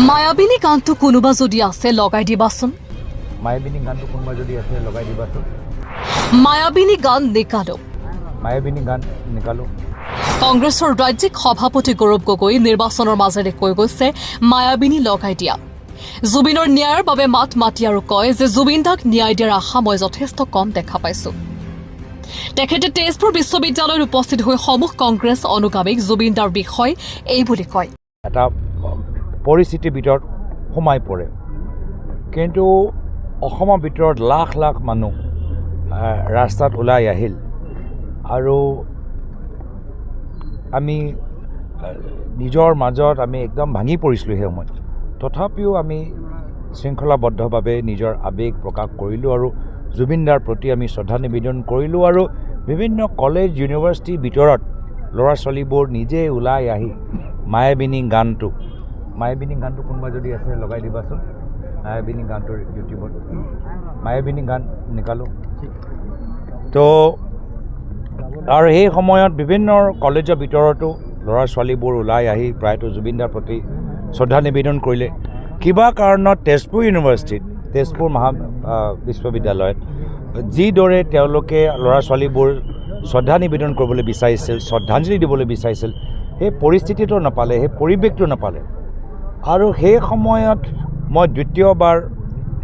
মায়াবিনী গানটো কোনোবা যদি আছে, লগাই দিবাচোন। মায়াবিনী গানটো কোনোবা যদি আছে, লগাই দিবাচোন। मायाबिनी गान निकालो। मायाबिनी गान निकालो। কংগ্ৰেছৰ ৰাজ্যিক সভাপতি গৌৰৱ গগৈ নিৰ্বাচনৰ মাজেৰে কৈ গৈছে, মায়াবিনী লগাই দিয়া। জুবিনৰ ন্যায়ৰ বাবে মাত মাতি আৰু কয় যে জুবিন দাক ন্যায় দিয়াৰ আশা মই যথেষ্ট কম দেখা পাইছো। তেখেতে তেজপুৰ বিশ্ববিদ্যালয়ত উপস্থিত হৈ সমূহ কংগ্ৰেছ অনুগামীক জুবিন দাৰ বিষয়ে এই বুলি কয়। এটা পৰিস্থিতিৰ ভিতৰত সোমাই পৰে। কিন্তু অসমৰ ভিতৰত লাখ লাখ মানুহ ৰাস্তাত ওলাই আহিল আৰু আমি নিজৰ মাজত আমি একদম ভাঙি পৰিছিলোঁ সেই সময়ত। তথাপিও আমি শৃংখলাবদ্ধভাৱে নিজৰ আৱেগ প্ৰকাশ কৰিলোঁ আৰু জুবিন দাৰ প্ৰতি আমি শ্ৰদ্ধা নিবেদন কৰিলোঁ। আৰু বিভিন্ন কলেজ, ইউনিভাৰ্চিটিৰ ভিতৰত ল'ৰা ছোৱালীবোৰ নিজে ওলাই আহি মায়াবিনী গানটো, মায়াবিনী গানটো কোনোবা যদি আছে, লগাই দিবাচোন। মায়াবিনী গানটোৰ ইউটিউবত मायाबिनी गान निकालो। তো আৰু সেই সময়ত বিভিন্ন কলেজৰ ভিতৰতো ল'ৰা ছোৱালীবোৰ ওলাই আহি প্ৰায়তো জুবিন দাৰ প্ৰতি শ্ৰদ্ধা নিবেদন কৰিলে। কিবা কাৰণত তেজপুৰ ইউনিভাৰ্চিটিত, তেজপুৰ মহা বিশ্ববিদ্যালয়ত যিদৰে তেওঁলোকে ল'ৰা ছোৱালীবোৰ শ্ৰদ্ধা নিবেদন কৰিবলৈ বিচাৰিছিল, শ্ৰদ্ধাঞ্জলি দিবলৈ বিচাৰিছিল, সেই পৰিস্থিতিটো নাপালে, সেই পৰিৱেশটো নাপালে। আৰু সেই সময়ত মই দ্বিতীয়বাৰ,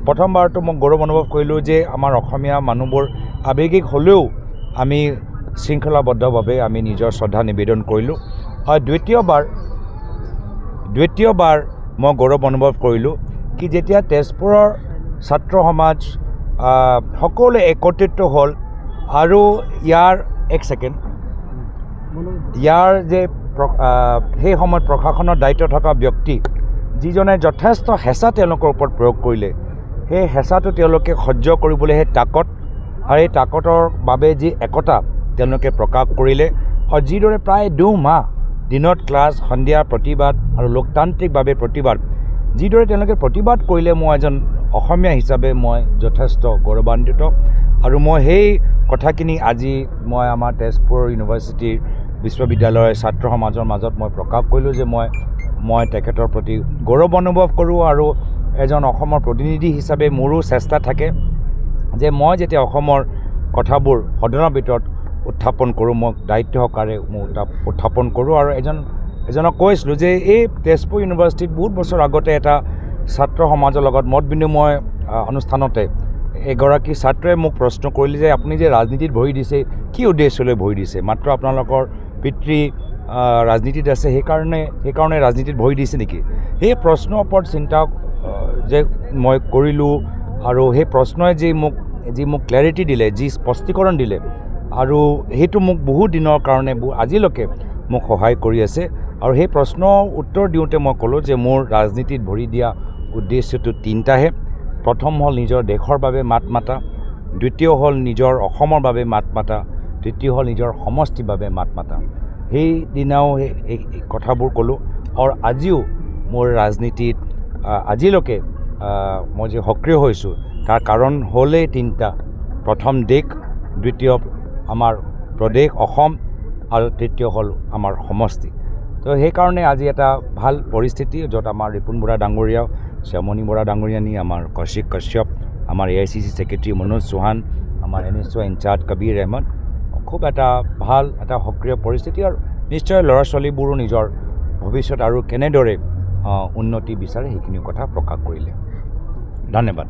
প্ৰথমবাৰতো মই গৌৰৱ অনুভৱ কৰিলোঁ যে আমাৰ অসমীয়া মানুহবোৰ আৱেগিক হ'লেও আমি শৃংখলাবদ্ধভাৱে আমি নিজৰ শ্ৰদ্ধা নিবেদন কৰিলোঁ। আৰু দ্বিতীয়বাৰ মই গৌৰৱ অনুভৱ কৰিলোঁ কি যেতিয়া তেজপুৰৰ ছাত্ৰ সমাজ সকলোৱে একত্ৰিত হ'ল আৰু ইয়াৰ, এক ছেকেণ্ড, ইয়াৰ যে সেই সময়ত প্ৰশাসনৰ দায়িত্ব থকা ব্যক্তি যিজনে যথেষ্ট হেঁচা তেওঁলোকৰ ওপৰত প্ৰয়োগ কৰিলে, সেই হেঁচাটো তেওঁলোকে সহ্য কৰিবলৈ সেই তাকত আৰু এই তাকতৰ বাবে যি একতা তেওঁলোকে প্ৰকাশ কৰিলে আৰু যিদৰে প্ৰায় 2 মাহ দিনত ক্লাছ, সন্ধিয়া প্ৰতিবাদ আৰু লোকতান্ত্ৰিকভাৱে প্ৰতিবাদ, যিদৰে তেওঁলোকে প্ৰতিবাদ কৰিলে, মই এজন অসমীয়া হিচাপে মই যথেষ্ট গৌৰৱান্বিত। আৰু মই সেই কথাখিনি আজি মই আমাৰ তেজপুৰ ইউনিভাৰ্চিটিৰ বিশ্ববিদ্যালয়ৰ ছাত্ৰ সমাজৰ মাজত মই প্ৰকাশ কৰিলোঁ যে মই তেখেতৰ প্ৰতি গৌৰৱ অনুভৱ কৰোঁ। আৰু এজন অসমৰ প্ৰতিনিধি হিচাপে মোৰো চেষ্টা থাকে যে মই যেতিয়া অসমৰ কথাবোৰ সদনৰ ভিতৰত উত্থাপন কৰোঁ, মই দায়িত্ব সহকাৰে মই উত্থাপন কৰোঁ। আৰু এজনক কৈছিলোঁ যে এই তেজপুৰ ইউনিভাৰ্চিটিত বহুত বছৰ আগতে এটা ছাত্ৰ সমাজৰ লগত মত বিনিময় অনুষ্ঠানতে এগৰাকী ছাত্ৰই মোক প্ৰশ্ন কৰিলে যে আপুনি যে ৰাজনীতিত ভৰি দিছে, কি উদ্দেশ্যলৈ ভৰি দিছে? মাত্ৰ আপোনালোকৰ পিতৃ ৰাজনীতিত আছে, সেইকাৰণে ৰাজনীতিত ভৰি দিছে নেকি? সেই প্ৰশ্নৰ ওপৰত চিন্তা যে মই কৰিলোঁ আৰু সেই প্ৰশ্নই যি মোক ক্লেৰিটি দিলে, যি স্পষ্টীকৰণ দিলে আৰু সেইটো মোক বহুত দিনৰ কাৰণে আজিলৈকে মোক সহায় কৰি আছে। আৰু সেই প্ৰশ্নৰ উত্তৰ দিওঁতে মই ক'লোঁ যে মোৰ ৰাজনীতিত ভৰি দিয়া উদ্দেশ্যটো তিনিটাহে। প্ৰথম হ'ল নিজৰ দেশৰ বাবে মাত মাতা, দ্বিতীয় হ'ল নিজৰ অসমৰ বাবে মাত মাতা, তৃতীয় হ'ল নিজৰ সমষ্টিৰ বাবে মাত মাতা। সেইদিনাও সেই কথাবোৰ ক'লোঁ আৰু আজিও মোৰ ৰাজনীতিত আজিলৈকে মই যে সক্ৰিয় হৈছোঁ, তাৰ কাৰণ হ'লেই তিনিটা। প্ৰথম দেশ, দ্বিতীয় আমাৰ প্ৰদেশ অসম আৰু তৃতীয় হ'ল আমাৰ সমষ্টি। তো সেইকাৰণে আজি এটা ভাল পৰিস্থিতি, য'ত আমাৰ ৰিপুণ বৰা ডাঙৰীয়া, শ্যামণি বৰা ডাঙৰীয়ানী, আমাৰ কৌশিক কাশ্যপ, আমাৰ এআইচিচি ছেক্ৰেটাৰী মনোজ চৌহান, আমাৰ এনএছইউ ইনচাৰ্জ কবিৰ আহমেদ, খুব এটা ভাল এটা সক্ৰিয় পৰিস্থিতি। আৰু নিশ্চয় ল'ৰা ছোৱালীবোৰো নিজৰ ভৱিষ্যত আৰু কেনেদৰে উন্নতি বিচাৰে, সেইখিনি কথা প্ৰকাশ কৰিলে। ধন্যবাদ।